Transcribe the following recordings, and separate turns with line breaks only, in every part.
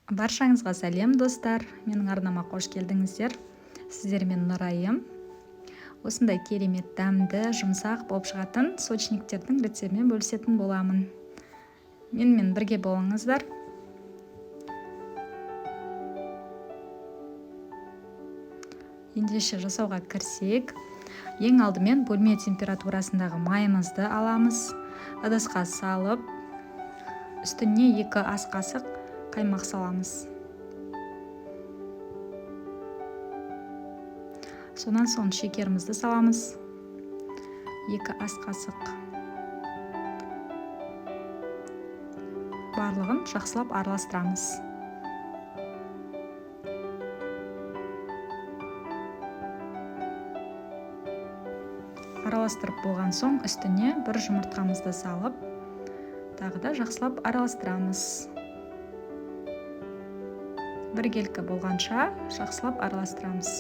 Баршаңызға сәлем, достар! Менің арнама қош келдіңіздер. Сіздермен Нұрайым. Осындай керемет дәмді, жұмсақ болып шығатын сочниктердің рецептімен бөлісетін боламын. Менімен бірге болыңыздар. Ендеше жасауға кірсек, ең алдымен бөлме температурасындағы майымызды аламыз. Ыдысқа салып, үстіне 2 ас қасық қаймақ саламыз. Сонан соң шекерімізді саламыз. 2 ас қасық. Барлығын жақсылап араластырамыз. Араластырып болған соң үстіне бір жұмыртқамызды салып, тағы да жақсылап араластырамыз. Біркелкі болғанша жақсылап араластырамыз.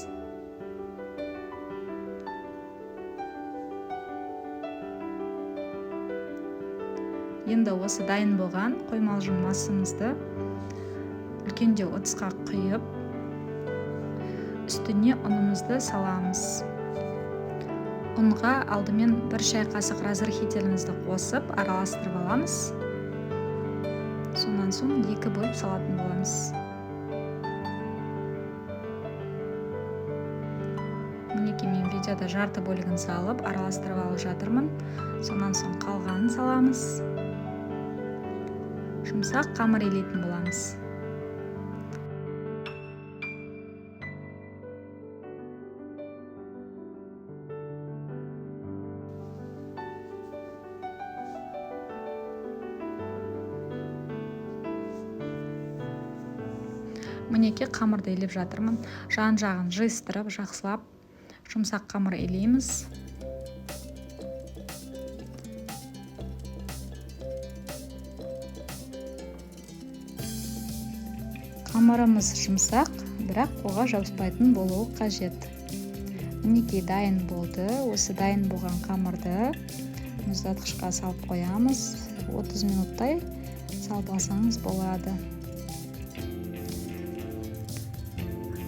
Енді осы дайын болған қоймалжың массамызды үлкендеу ыдысқа құйып, үстіне ұнымызды саламыз. Ұнға алдымен 1 шай қасық разрыхителімізді қосып араластырып аламыз. Сонан соң 2 бөліп салатын боламыз. Мінекей мен видеода жарты бөлігін салып араластырып алып жатырмын. Сонан соң қалғанын саламыз. Жұмсақ қамыр илейтін боламыз. Мінекей қамырды илеп жатырмын. Жан-жағын жиыстырып, жақсылап жұмсақ қамыр илейміз. Қамырымыз жұмсақ, бірақ қолға жабыспайтын болуы қажет. Мінекей дайын болды. Осы дайын болған қамырды мұздатқышқа салып қоямыз. 30 минуттай салып алсаңыз болады.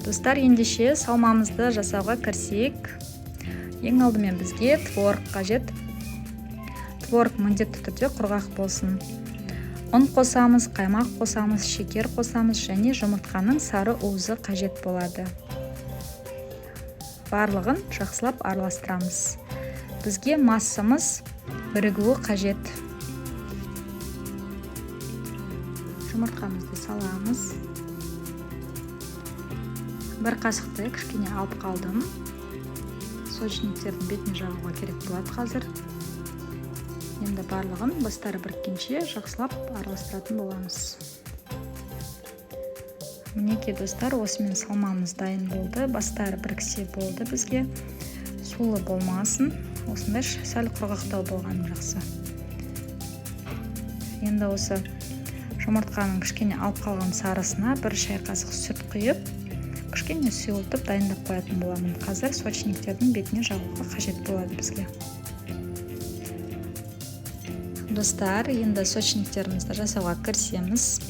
Достар, ендеше салмамызды жасауға кірісейік. Ең алдымен бізге творог қажет. Творог міндетті түрде құрғақ болсын. Ұн қосамыз, қаймақ қосамыз, шекер қосамыз және жұмыртқаның сары уызы қажет болады. Барлығын жақсылап араластырамыз. Бізге массамыз бірігуі қажет. Жұмыртқамызды саламыз. Бір қасықты кішкене алып қалдым. Сочниктердің бетіне жағуға керек болады қазір. Енді барлығын бастары біріккенше жақсылап араластыратын боламыз. Мінекей достар, осымен салмамыз дайын болды. Бастары біріксе болды бізге. Сулы болмасын. Осындай сәл құрғақтау болған жақсы. Енді осы жұмыртқаның кішкене алып қалған сарысына 1 шай қасық сүт құйып, кішкене сұйылтып дайындап қоятын боламын. Қазір сочниктердің бетіне жағуға қажет болады бізге. Достар, енді сочниктерімізді жасауға кірісеміз.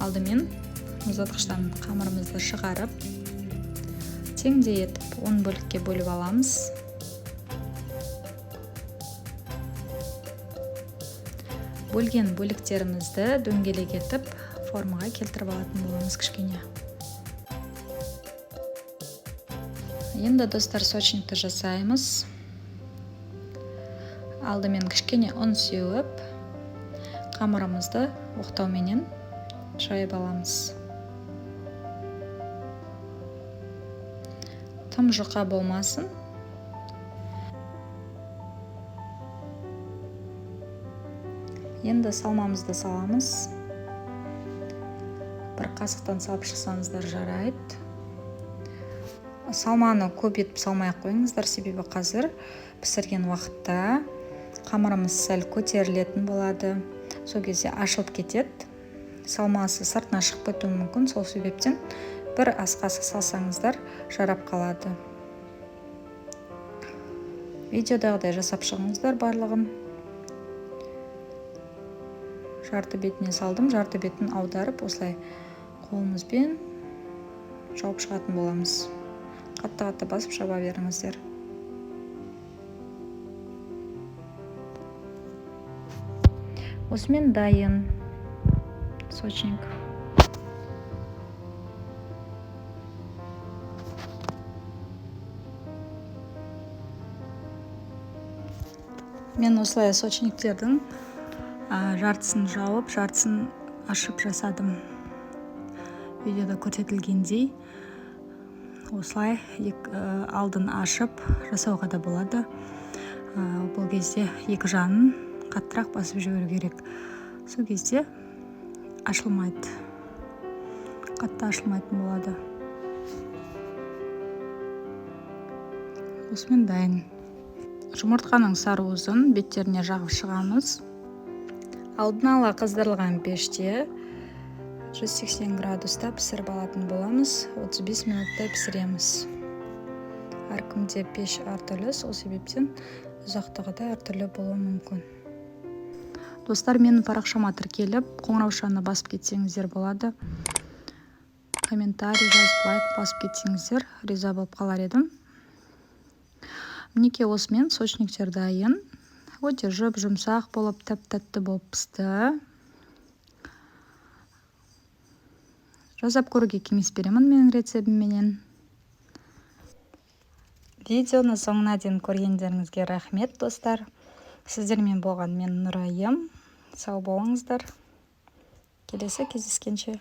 Алдымен мұздатқыштан қамырымызды шығарып, теңдей етіп 10 бөлікке бөліп аламыз. Бөлген бөліктерімізді дөңгелек етіп формаға келтіріп алатын боламыз кішкене. Енді достар, сочникті жасаймыз. Алдымен кішкене ұн сеуіп, қамырымызды оқтауменен жайып аламыз. Тым жұқа болмасын. Енді салмамызды саламыз. Бір қасықтан салып шықсаңыздар жарайды. Салманы көп етіп салмай ақ қойыңыздар, себебі қазір пісірген уақытта қамырымыз сәл көтерілетін болады. Сол кезде ашылып кетеді. Салмасы сыртына шығып кетуі мүмкін, сол себептен бір ас қасық салсаңыздар жарап қалады. Видеодағыдай жасап шығыңыздар барлығын. Жарты бетіне салдым, жарты бетін аударып осылай Қолымызбен жауып шығатын боламыз. Қатты-қатты басып жаба беріңіздер. Осымен дайын сочник. Мен осылай сочниктердің жартысын жауып, жартысын ашып жасадым. Видеода көрсетілгендей осылай алдын ашып жасауға да болады. Бұл кезде екі жағын қаттырақ басып жіберу керек. Сол кезде ашылмайды, қатты ашылмайтын болады. Осымен дайын. Жұмыртқаның сары уызын беттеріне жағып шығамыз. Алдын ала қыздырылған пеште 180 градуста пісіріп алатын боламыз. 35 минутта пісіреміз. Әркімде пеш әртүрлі, сол себептен ұзақтығы да әртүрлі болуы мүмкін. Достар, менің парақшама тіркеліп, қоңыраушаны басып кетсеңіздер болады. Комментарий жазып, лайк басып кетсеңіздер, риза болып қалар едім. Мінекей, осымен сочниктер дайын. Өте жұп-жұмсақ болып, тәп-тәтті болып пісті. Жасап көруге кеңес беремін менің рецептімменен. Видеоны соңына дейін көргендеріңізге рахмет, достар. Сіздермен болған мен, Нұрайым. Сау болыңыздар. Келесі кездескенше.